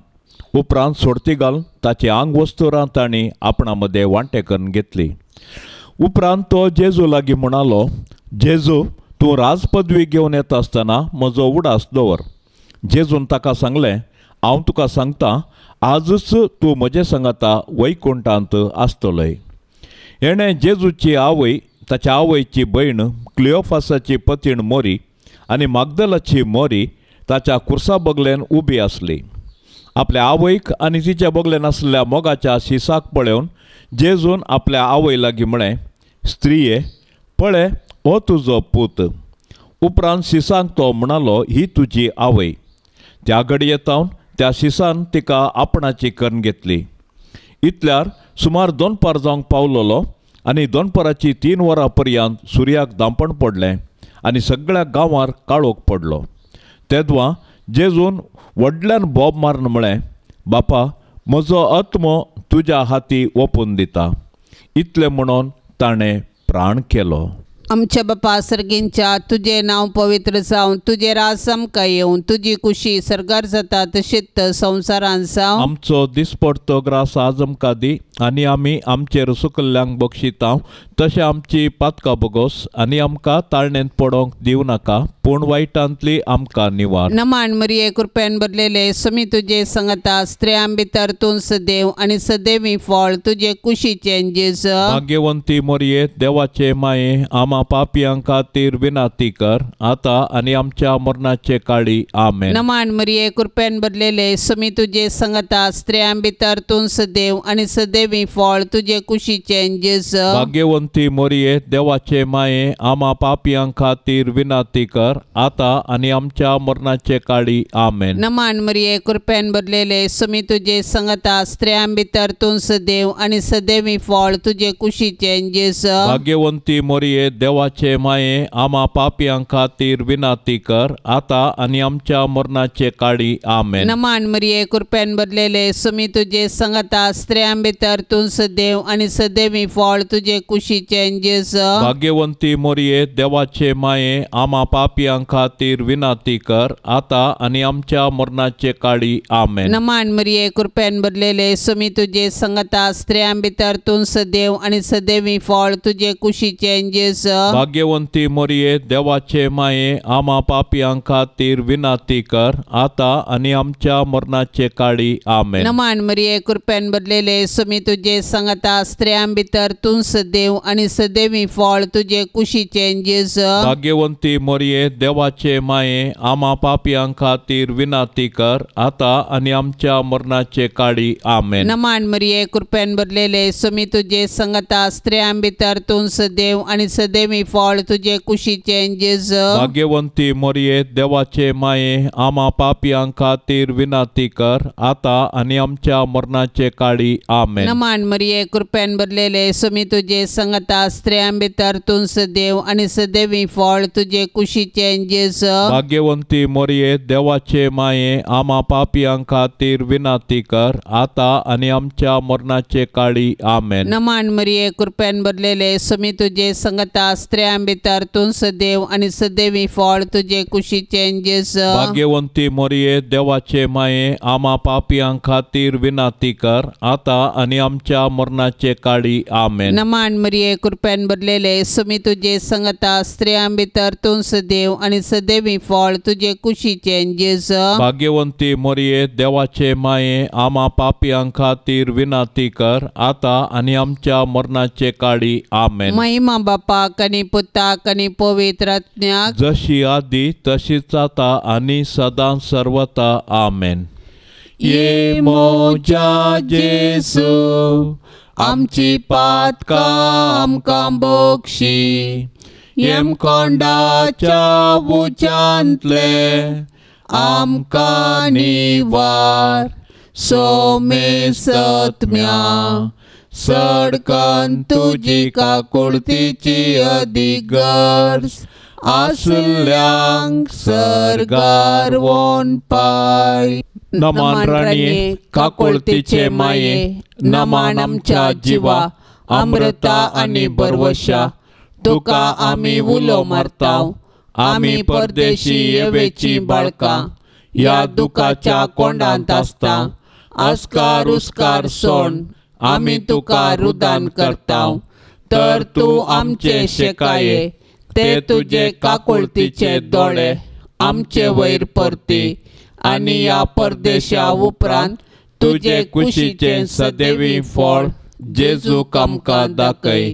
उपरांत सोडती घालून ताची आंग वस्तुरां तांणी आपणा मदें वांटे करून घेतली। उपरांत तो जेजू लागीं म्हणालो, जेजू तूं राजपदवी घेवन येता आसतना म्हजो उडास दवर। जेजून ताका सांगलें, हांव तुका सांगता आजच तूं म्हजे सांगाता वैकुंठांत आसतलोय। हेणें जेजूची आवय, ताच्या आवयची भयण क्लियोफासाची पतीण मोरी आनी मागदलाची मोरी ताच्या कुर्सा बगलेन उबी आसली। आपल्या आवयक आनी तिच्या बगलेन आसल्या मोगाच्या शिसाक पळोवन जेजून आपल्या आवय लागीं म्हळें, स्त्रिये पळय हो तुजो पूत। उपरांत शिसांक तो म्हणालो, ही तुजी आवय। त्या घडये तावन त्या शिसान तिका आपणाची करून घेतली। इतल्यार सुमार दोनपार जावंक पावलोलो आनी दोनपाराची 3 वरां पर्यंत सुर्याक दांपण पडलें आनी सगळ्या गांवार काळोख पडलो। तेदवा जेजून व्हडल्यान बोब मारून म्हळें, बापा म्हजो आत्मो तुज्या हाती ओपून दिता। इतलें म्हणून ताणें प्राण केलो। आमच्या बापा सर्गींच्या तुजें नांव पवित्र जावं, तुजें राज आमकां येवं, तुजी कुशी सर्गार जाता तशीच संवसारांत जावं। आमचो दिसपडतो ग्रास आज आमकां दी आनी आमी आमचेर सुकल्ल्यांक बक्षिता तशें आमची पातकां बोगोस आनी आमकां ताळणेंत पडोंक दिवं नाका, पूण वायटांतली आमकां निवार। नमान मरिये कृपेन भरलेले समी तुजे संगता, स्त्रियां भितर तूं सदैव आनी सदैवी फळ तुजे कुशीचें जेजू। भाग्यवंती मरिये देवाचे माये आमा पापयां खातीर विनंती कर आता आनी आमच्या मरणाचे काळी आमेन। नमान मरिये कृपेन भरलेले समी तुजे संगता, स्त्रियां भितर तूं सदैव आनी सदैवी फळ तुजे कुशीचें जेजू। भाग्यवंती मरिये देवाचे माये आमा पापयां खातीर विनंती कर आता आनी आमच्या मरणाचे काळी आमेन। नमान मरिये कृपेन भरलेले समी तुजे संगता, स्त्रियां भितर तूं सदैव आनी सदैवी फळ तुजे कुशीचें जेजू। भाग्यवंती मरिये देवाचे माये आमा पापयां खातीर विनंती कर आता आनी आमच्या मरणाचे काळी आमेन। नमान मरिये कृपेन भरलेले समी तुजे संगता, स्त्रियां भितर तूं सदैव आनी सदैवी फळ तुजे कुशीचें जेजू। भाग्यवंती मरिये देवाचे माये आमा पापयां पापयां खातीर विनंती कर आता आनी आमच्या मरणाचे काळी. आमेन. नमान मरिये कृपेन भरलेले स्वामी तुजे संगता स्त्रियां भितर तूं सदैव आनी सदैवी फळ तुजे कुशीचें जेजू. भाग्यवंती मरिये देवाचे माये आमा पापयां खातीर विनंती कर आता आनी आमच्या मरणाचे काळी. आमेन. नमान मरिये कृपेन भरलेले स्वामी तुजे संगता स्त्रियां भितर तूं सदैव आनी सदैवी फळ तुजे कुशीचें जेजू. भाग्यवंती मरिये देवाचे माये आमा पापयां खातीर विनंती कर आता आनी आमच्या मरणाचे काळी. आमेन. नमान मरिये कृपेन भरलेले स्वामी तुजे संगता स्त्रियां भितर तूं सदैव आनी सदैवी फळ तुजे कुशीचें जेजू. भाग्यवंती मरिये देवाचे माये आमा पापयां खातीर विनंती कर आता आनी आमच्या मरणाचे काळी. आमेन. नमान मरिये कृपेन भरलेले स्वामी तुजे संगता स्त्रियां भितर तूं सदैव आनी सदैवी फळ तुजे कुशीचें जेजू. भाग्यवंती मरिये देवाचे माये आमा पापयां खातीर विनंती कर आता आनी आमच्या मरणाचे काळी. आमेन. नमान मरिये कृपेन भरलेले स्वामी तुजे संगता स्त्रियां भितर तूं सदैव आनी सदैवी फळ तुजे कुशीचें जेजू. भाग्यवंती मरिये देवाचे माये आमा पापयां खातीर विनंती कर आता आनी आमच्या मरणाचे काळी. आमेन. नमान मरिये कृपेन भरलेले स्वामी तुजे संगता स्त्रियां भितर तूं सदैव आनी सदैवी फळ तुजे कुशीचें जेजू. भाग्यवंती मरिये देवाचे माये आमा पापयां खातीर विनंती कर आता आनी आमच्या मरणाचे काळी. आमेन. महिमा बापाक आनी पुताक आनी पवित्र आत्म्याक, जशी आदी तशीच आता आनी सदां सर्वता. आमेन. ये मोजा जेजू आमची पातकां आमकां बक्षी, येमकोंडाच्या उच्यांतले आमकां निवार, सोमे सत्म्या सडकन तुजी काकुळतीची अदीक गरज आसल्यांक सर्गार वोन पाय. नमान राणये काकुळतीचे माये, नमान आमच्या जिवा अमृता आनी बरवशा, तुका आमी उलो मारताव, आमी परदेशी येवेची बाळकां ह्या दुखाच्या कोंडांत आसता, आस्कार उस्कार सोण आमी तुका रुदान करताव, तर तूं आमचे शेकाये ते तुजे काकुळतीचे दोळे आमचे वयर परती आनी ह्या परदेशा उपरांत तुजे कुशीचें सदैवी फळ जेजूक आमकां दाखय.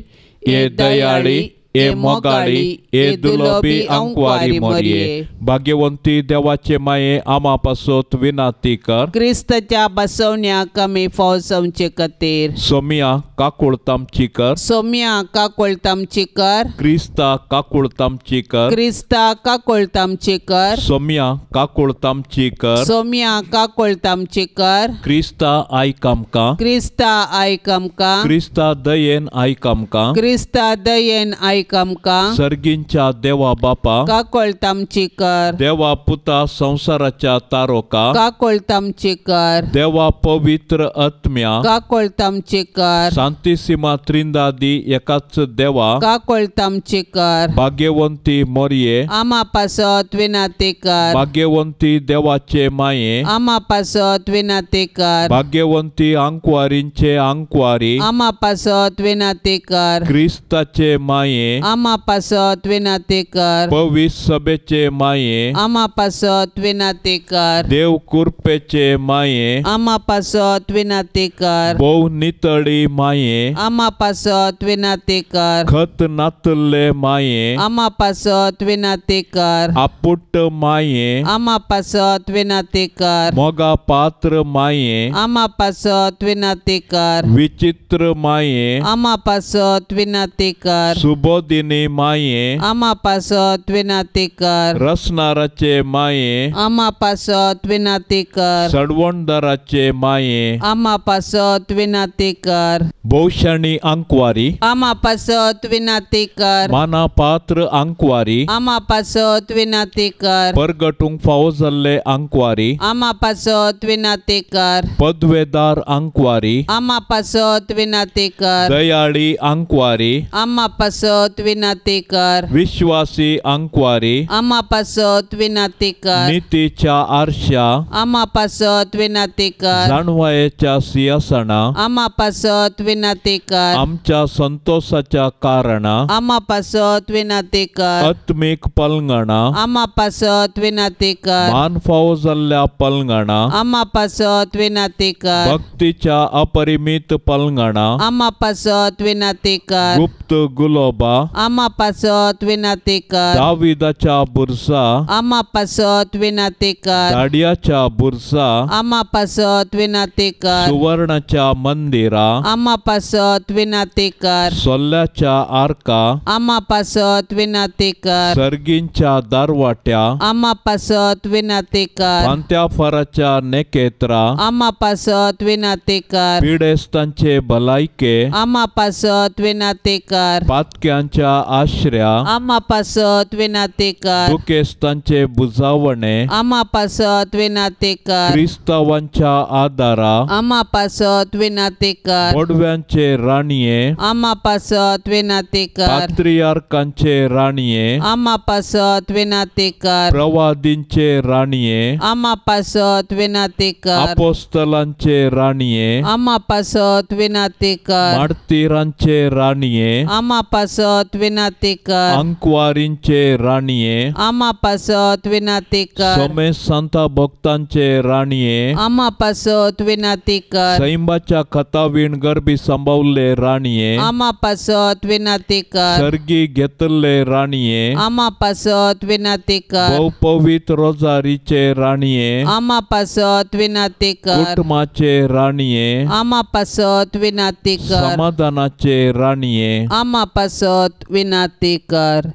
हे दयाळी, हे मोगाळी, हे दुलोबी अंकवारी मरिये, भाग्यवंती देवाचे माये आमा पासत विनंती कर. क्रिस्ताच्या बसवण्याक आमी फौजवचे खातीर. सोमिया काकुळतामची कर. सोमिया काकुळतामची कर. क्रिस्ता काकुळतामची कर. क्रिस्ता काकुळतामची कर. सोमिया काकुळतामची कर. सोमिया काकुळतामची कर. क्रिस्ता आयक आमकां. क्रिस्ता आयक आमकां. क्रिस्ता दयेन आयक आमकां. क्रिस्ता दयेन आयक आमकां. सर्गींच्या देवा बापा काकुळतामची कर. देवा पुता संवसाराच्या तारोका काकुळतामची कर. देवा पवित्र आत्म्या काकुळतामची कर. शांतिसीमा त्रिंदादी एकाच देवा काकुळतामची कर. भाग्यवंती मोरये आमा पासत विनंती कर. भाग्यवंती देवाचे माये आमा पासत विनंती कर. भाग्यवंती आंकवारींचे आंकवारी आमा पासत विनंती कर. क्रिस्ताचे माये आमा पासत विनंती कर. पवित्र सभेचे माये आमा पासत विनंती कर. देव कृपेचे माये आमा पासत विनंती कर. भोव नितळी माये आमा पासत विनंती कर. खत नातल्ले माये आमा पासत विनंती कर. आपुट माये आमा पासत विनंती कर. मोगा पात्र माये आमा पासत विनंती कर. विचित्र माये आमा पासत विनंती कर. सुबोधिनी माये आमा पासत विनंती कर. रसनाराचे माये आमा पासत विनंती कर. सडवणदाराचे माये आमा पासत विनंती कर. भोवशाणी आंकवारी आमा पासत विनंती कर. माना पात्र आंकवारी आमा पासत विनंती कर. परगटूंक फावो जाल्ले आंकवारी आमा पासत विनंती कर. पदवेदार आंकवारी आमा पासत विनंती कर. दयाळी आंकवारी आमा पासत पासत विनंती कर। विश्वासी आंकवारी आमा पासत विनंती कर। नितीच्या आरशा आमा पासत विनंती कर। जाणवायेच्या सिंहासना आमा पासत विनंती कर। आमच्या संतोषाच्या कारणा आमा पासत विनंती कर। आत्मीक पलंगणा आमा पासत विनंती कर। मान फावो जाल्ल्या पलंगणा आमा पासत विनंती कर। भक्तीच्या अपरिमित पलंगणा आमा पासत विनंती कर। गुप्त गुलोबा आमा पासत विनंती कर। दाविदाच्या बुरसा आमा पासत विनंती कर। दाडियाच्या बुरसा आमा पासत विनंती कर। सुवर्णाच्या मंदिरा आमा पासत विनंती कर। सोल्ल्याच्या आरका आमा पासत विनंती कर। सर्गींच्या दारवाट्या आमा पासत विनंती कर। फांत्या फराच्या नेकेत्रा आमा पासत विनंती कर। पिडेस्तांचे भलायके आमा पासत विनंती कर। पातक्यांच्या आश्र्या आमा पासत विनंती कर। दुखेस्तांचे बुजावणे आमा पासत विनंती कर। क्रिस्तावांच्या आदारा आमा पासत विनंती कर। मोडव्यांचे राणये आमा पासत विनंती कर। पात्रियार्कांचे राणये आमा पासत विनंती कर। प्रवादींचे राणये आमा पासत विनंती कर। अपोस्तलांचे राणये आमा पासत विनंती कर। मार्तीरांचे राणये आमा पासत विनंती कर। अंकवारींचे राणये आमा पासत विनंती कर। सोमेश सांता भक्तांचे राणये आमा पासत विनंती कर। सैंबाच्या खतावीण गर्भी सांबावल्ले राणये आमा पासत विनंती कर। सर्गी घेतल्ले राणये आमा पासत विनंती कर। भोवपवित्र रोजारीचे राणये आमा पासत विनंती कर। कुटुंबाचे राणये आमा पासत विनंती कर। समाधानाचे राणये आमा पासत विनंती कर।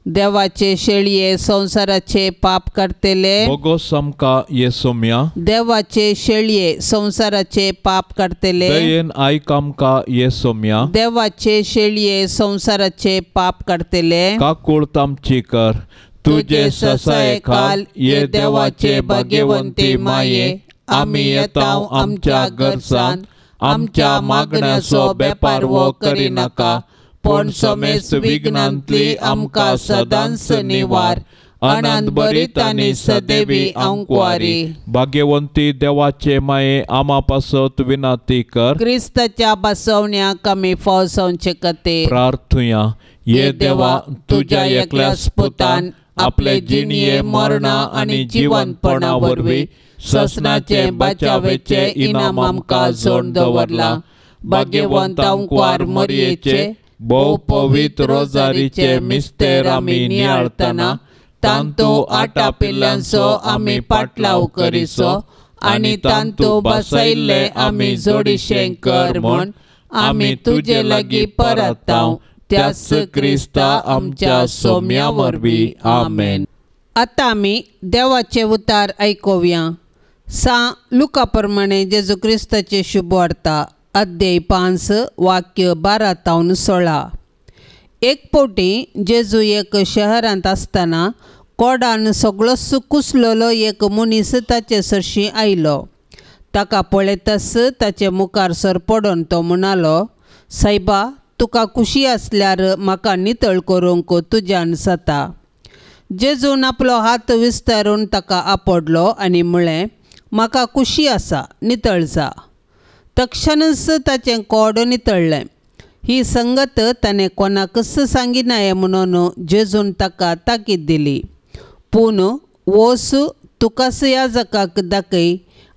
देवाचे शेळये संसाराचे पाप करतले बोगोस आमकां येसोम्या। देवाचे शेळये संसाराचे पाप करतले दयेन आयक आमकां येसोम्या। देवाचे शेळये संसाराचे पाप करतले काकूळत आमची कर। तुजे ससायेखाल ये देवाचे भाग्यवंती माये आमी येता आमच्या गरजान आमच्या मागण्याचो बेपारवो करिनाका पूण समेस्त विघ्नांतली आमकां सदांच निवार। आनंद भरीत आनी सदैवी आंकवारी। भाग्यवंती देवाचे माये आमा पासत विनंती कर। क्रिस्ताच्या बसवण्याक आमी फावसावचे खातीर प्रार्थुया। ये देवा तुज्या एकल्याच पुतान आपले जिणये मरणा आनी जिवंतपणा वरवीं ससनाचे बचावेचे इनाम आमकां जोड दवरला। भाग्यवंत आंकवार मरयेचे भोव पवित्र रोजारीचे मिस्तेर आमी नियाळतना तांतू आटापिल्ल्यांचो आमी पाटलाव करिसो आनी तांतू बसयल्ले आमी जोडिशें कर म्हूण आमी तुजे लागीं परताव त्याच क्रिस्ता आमच्या सोम्या वरवीं आमेन। आतां आमी देवाचे उतार आयकुया। सां लुका प्रमाणे जेजू क्रिस्ताचे शुभवार्ता अध्याय 5 वाक्य 12 तावन 16। एक फावटी जेजू एक शहरांत आसतना कोडान सगळोच कुसलेलो एक मनीस ताचे सरशीं आयलो। ताका पळयताच ताचे मुखार सर पडून तो म्हणालो, सायबा तुका खुशी आसल्यार म्हाका नितळ करूंक तुज्यान जाता। जेजून आपलो हात विस्तारून ताका आपडलो आनी म्हळें, म्हाका खुशी आसा, नितळ जा। तक्षणच ताचें कोड नितळ्ळें। ही संगत ताणें कोणाकच सांगिनाये म्हणून जेजून ताका ताकीद दिली, पूण वोस तुकाच याजकाक दाखय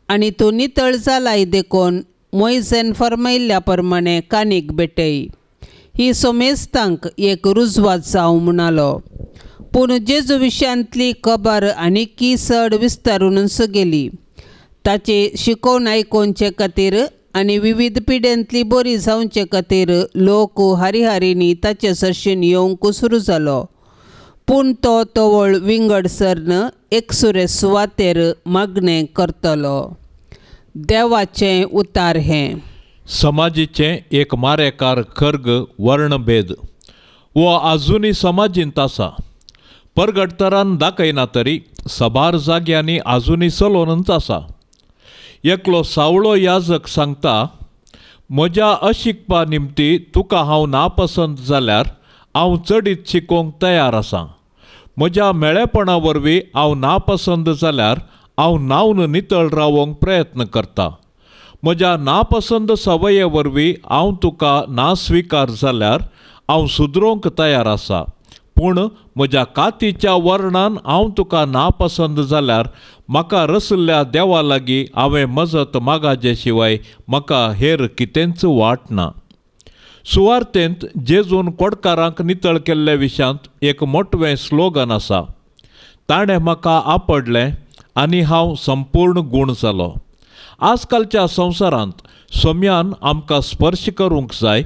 आनी तूं नितळ जालाय देखून मोयजेन फर्मायिल्ल्या प्रमाणे कानीक भेटय। ही सोमेस्तांक एक रुजवात जावं म्हणालो। पूण जेजू विशयांतली खबर आनीकय चड विस्तारूनच गेली। ताची शिकोवण आयकुचे खातीर आनी विविध पिड्यांतली बरी जावचे खातीर लोक हारीहारींनी ताचे सरशीन येवंक सुरू जालो। पूण तो तवळ विंगड सरन एकसुरे सुवातेर मागणें करतलो। देवाचें उतार हें समाजीचें एक मारेकार खर्ग वर्णभेद वो आजुनूय समाजींत आसा। परगटतरान दाखयना तरी सबार जाग्यांनी आजुनूय चलोवनच आसा। एकलो सावळो याजक सांगता, म्हज्या अशिकपा निमती तुका हांव नापसंत जाल्यार हांव चडीत शिकोवंक तयार आसा. म्हज्या मेळेपणा वरवीं हांव नापसंद जाल्यार हांव न्हावन नितळ रावोंक प्रयत्न करता. म्हज्या नापसंद सवये वरवीं हांव तुका ना स्विकार जाल्यार हांव सुदरोवंक तयार आसा. पूण म्हज्या कातीच्या वर्णान हांव तुका नापसंद जाल्यार म्हाका रसल्ल्या देवा लागीं हांवें मजत मागाजे शिवाय म्हाका हेर कितेंच वाट ना. सुवार्तेंत जेजून कोडकारांक नितळ केल्ल्या विशयांत एक मोटवें स्लोगन आसा. ताणें म्हाका आपडलें आनी हांव संपूर्ण गूण जालो. आजकालच्या संवसारांत सोम्यान आमकां स्पर्श करूंक जाय.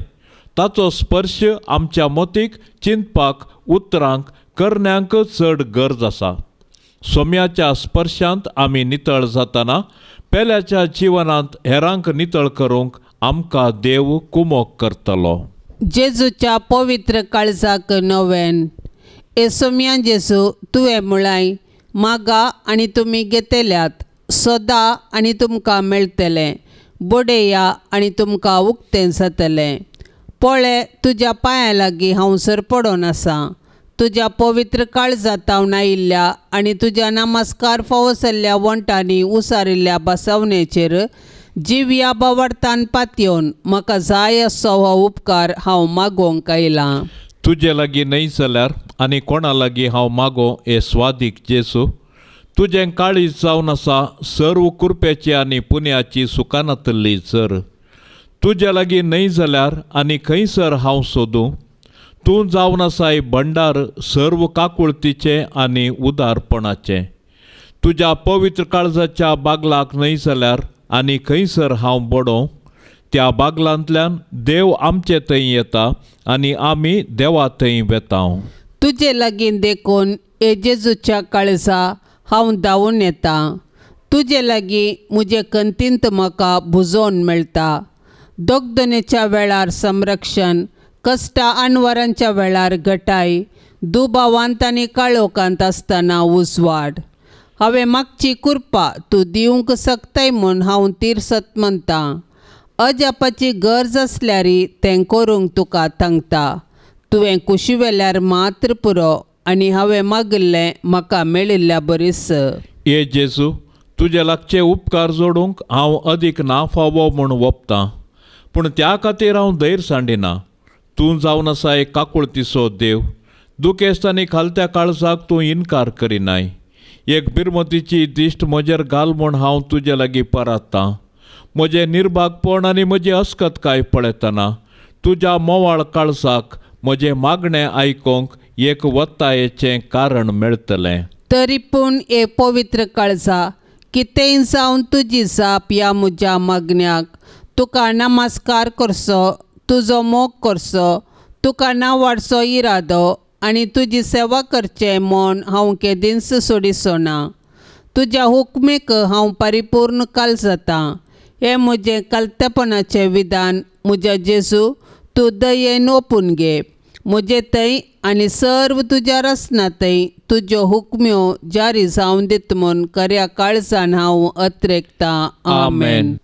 ताचो स्पर्श आमच्या मतीक, चिंतपाक, उतरांक, करण्यांक चड गरज आसा. सोम्याच्या स्पर्शांत आमी नितळ जातना पेल्याच्या जिवनांत हेरांक नितळ करूंक आमकां देव कुमोक करतलो. जेजूच्या पवित्र काळजाक नवेन. ए सोम्या जेजू, तुवें म्हळाय मागा आनी तुमी घेतल्यात, सोदा आनी तुमकां मेळटलें, बडया आनी तुमकां उक्तें जातलें. पळय तुज्या पांयां लागीं हांव सरपडोन आसा. तुज्या पवित्र काळजांत आयिल्ल्या आनी तुज्या नमस्कार फावो जाल्ल्या वंटांनी उसारिल्ल्या बसवणेचेर जिव्या बावडतान पातयेवन म्हाका जाय असो हो उपकार हांव मागोवंक आयलां. तुजे लागीं न्हय जाल्यार आनी कोणा लागीं हांव मागो हे स्वादीक जेजू, तुजें काळीज जावन आसा सर्व कुरपेची आनी पुण्याची सुखानातल्ली जर. तुजे लागीं न्हय जाल्यार आनी खंयसर हांव सोदूं? तूं जावन आसाय भंडार सर्व काकुळतीचें आनी उदारपणाचें. तुज्या पवित्र काळजाच्या बागलाक न्हय जाल्यार आनी खंयसर हांव बडोवं? त्या बागलांतल्यान देव आमचे थंय येता आनी आमी देवा थंय वेता. तुजे लागीं देखून हे जेजूच्या काळजा हांव धांवून येता. तुजे लागीं म्हजे कंतींत म्हाका भुजोवन मेळटा. दोगदनेच्या वेळार संरक्षण, कश्टा अनवरांच्या वेळार घटाय, दुबावांत आनी काळोखांत आसतना उजवाड. हांवें मागची कृपा तूं दिवंक शकताय म्हूण हांव तिरसत म्हणटा. अजापाची गरज आसल्यार तें करूंक तुका सांगता. तुवें कुशी वेल्यार मात्र पुरो आनी हांवें मागिल्लें म्हाका मेळिल्ल्या बरीस. हे जेजू, तुजे लागचे उपकार जोडूंक हांव अदीक ना फावो म्हूण वपतां, पूण त्या खातीर हांव धैर्य सांडिना. तूं जावन आसाय काकुळतीचो देव, दुखेस्त आनी खालत्या काळजाक तूं इनकार करिनाय. एक बिरमतीची दिश्ट म्हजेर घाल म्हूण हांव तुजे लागीं परातां. म्हजें निर्भागपण आनी म्हजी अस्कतकाय पळयतना तुज्या मोवाळ काळजाक म्हजें मागणें आयकोंक एक वत्तायेचें कारण मेळटलें. तरी पूण हे पवित्र काळजा, कितेंय जावन तुजी जाप ह्या म्हज्या मागण्याक, तुका नमस्कार करचो, तुजो मोग करचो, तुका नावाडचो इरादो आनी तुजी सेवा करचें म्हूण हांव केदींच सोडिचो ना. तुज्या हुकमेक हांव परिपूर्ण काल जाता. हें म्हजें कलतेपणाचें विधान म्हज्या जेजू, तूं दयेन ओपून घे. म्हजे थंय आनी सर्व तुज्या रचना थंय तुज्यो हुकम्यो जारी जावन दित म्हूण खऱ्या काळजान हांव अत्रेकतां. आमेन.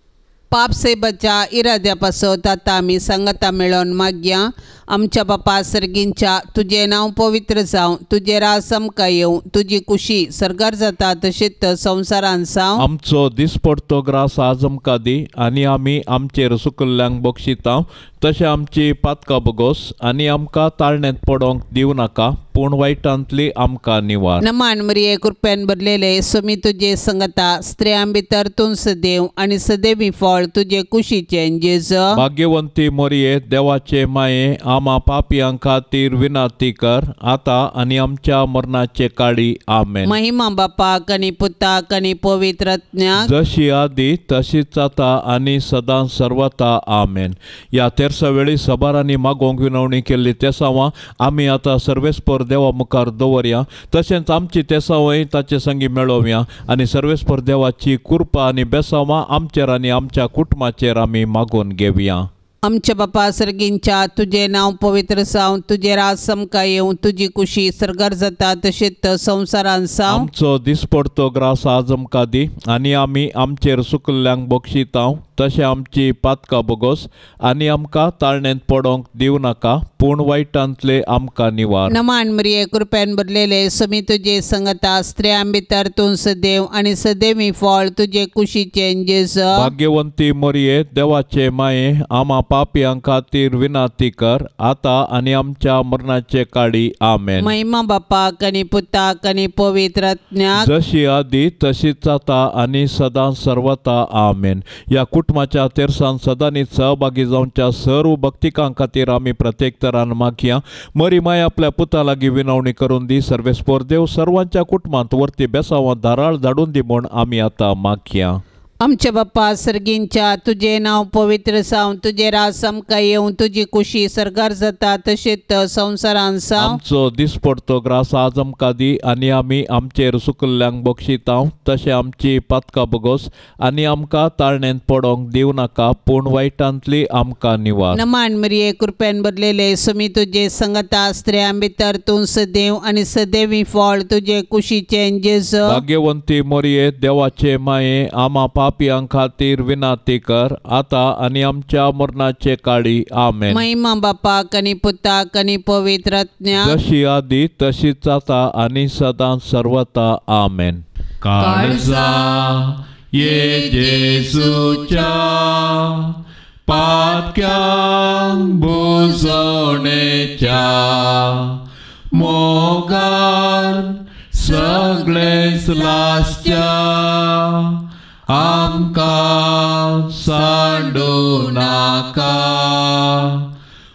पाप सेबाच्या इराद्या पासत आतां आमी सांगाता मेळोवन मागया. आमच्या बापा सर्गींच्या, तुजें नांव पवित्र जावं, तुजें राज आमकां येवं, तुजी कुशी सर्गार जाता तशीच संवसारान जावं. आमचो दिसपडतो ग्रास आज आमकां दी आनी आमी आमचेर सुकल्ल्यांक बक्षिता तशें आमची पातकां बगोस आनी आमकां ताळण्यांत पडोवंक दिवं नाका, पूण वायटांतली आमकां निवार. नमान मरिये, कृपेन भरलेले, स्वामी तुजे संगता, स्त्रियां भितर तूं सदैव आनी सदैवी फळ तुजे कुशीचें जेजू. भाग्यवंती मरिये, देवाचे माये, आमा पापयां खातीर विनंती कर आतां आनी आमच्या मरणाचे काळी. आमेन. महिमा बापाक आनी पुताक आनी पवित्र आत्म्याक, जशी आदी तशीच आतां आनी सदां सर्वता. आमेन. ह्या तेरसा वेळी सबारांनी मागोवंक विनवणी केल्ली तेसांवां आमी आतां सर्वेस्पर देवा मुखार दवरया, तशेंच आमची तेसांवय ताचे संगी मेळोवया आनी सर्वेस्पर देवाची कृपा आनी बेसांवां आमचेर आनी आमच्या कुटुंबाचेर आमी मागोवन घेवया. आमच्या बापा सर्गींच्या, तुजें नांव पवित्र जावं, तुजें राज आमकां येवं, तुजी कुशी सर्गार जाता तशीच संवसारान जावं. आमचो दिसपडतो ग्रास आज आमकां दी आनी आमी आमचेर सुकल्ल्यांक बक्षिता तशें आमची पातकां बोगोस आनी आमकां ताळणेंत पडोंक दिवं नाका पूण वायटांतले आमकां निवार. नमान मरिये कृपेन भरलेले समी तुजे संगता स्त्रियां भितर तूं सदैव आनी सदैवी फळ तुजे कुशीचें जेजू. भाग्यवंती मरिये देवाचे माये आमा पापयां खातीर विनंती कर आतां आनी आमच्या मरणाचे काळी. आमेन. महिमा बापाक आनी पुताक आनी पवित्र आत्म्याक जशी आदी तशीच आतां आनी सदां सर्वता. आमेन. ह्या कुटुंबाच्या तेरसान सदांनी सहभागी जावच्या सर्व भक्तिकां खातीर आमी प्रत्येक तरान मागया. मरी माय आपल्या पुता लागीं विनवणी करून दी. सर्वेस्पोर देव सर्वांच्या कुटुंबांत वरती बेसावां धाराळ धाडून दी म्हूण आमी आतां मागया. आमच्या बाप्पा सर्गींच्या तुजें नांव पवित्र जावं, तुजें राज आमकां येवं, तुजी कुशी सर्गार जाता तशेंच संवसारान जावं. आमचो दिसपडतो ग्रास आज आमकां दी आनी आमी आमचेर सुकल्ल्यांक बक्षितांव तशें आमची पातकां बोगोस आनी आमकां ताळणेंत पडोंक दिवं नाका पूण वायटांतली आमकां निवार. नमान मरिये कृपेन भरलेले समी तुजे संगता स्त्रियां भितर तूं सदैव आनी सदैवी फळ तुजे कुशीचें जेजू. भाग्यवंती मरिये देवाचे माये आमा पापयां खातीर विनंती कर आतां आनी आमच्या मरणाचे काळी. आमेन. महिमा बापाक आनी पुताक आनी पवित्र आत्म्याक जशी आदी तशीच आतां आनी सदां सर्वता. आमेन. काळजा ये जेजूच्या पातक्यांक बुजोवणेच्या मोगान सगळेच लासच्या आमकां सांडू नाका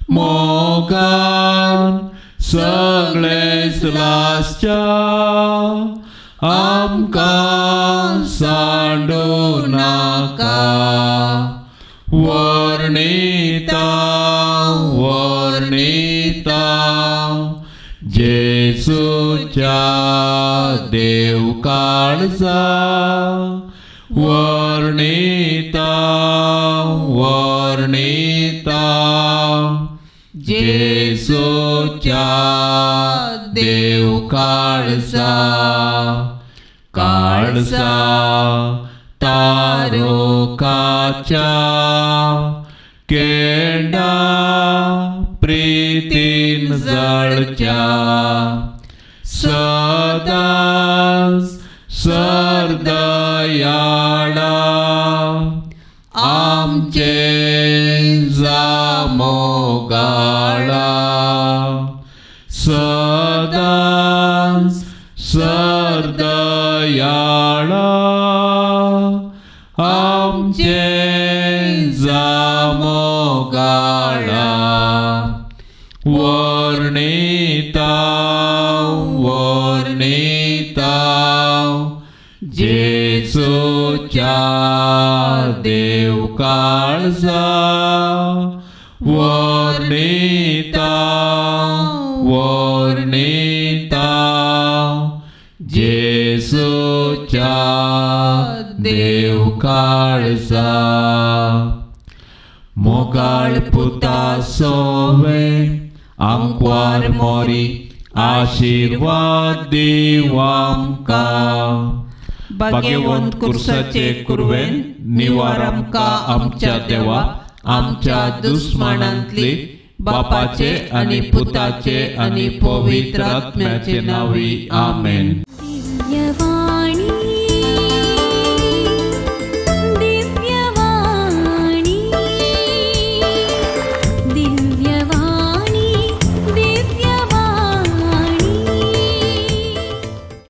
मोगान सगळेच लासच्या आमकां सांडू नाका. वर्णिता वर्णिता जेजूच्या देव काळजा वर्णिता वर्णिता जेजूच्या देव काळजा काळजा तारोकाच्या केंडा प्रीतीन जळच्या सदांच सरदयाळा आमचे जामोगाळा सदांच सरदयाळा आमचे जामोगाळा. वर्णिता वर्णिता जेजूच्या देव काळजा वर्णिता वर्णिता जेजूच्या देव काळजा. मोगाळ पुता सोवे आंकवार मोरी आशीर्वाद दीव आमकां. भाग्यवंत कुर्साचे कुरवेन निवार आमकां आमच्या देवा आमच्या दुस्मानांतली बापाचे आनी पुताचे आनी पवित्र आत्म्याचे नांवी. आमेन.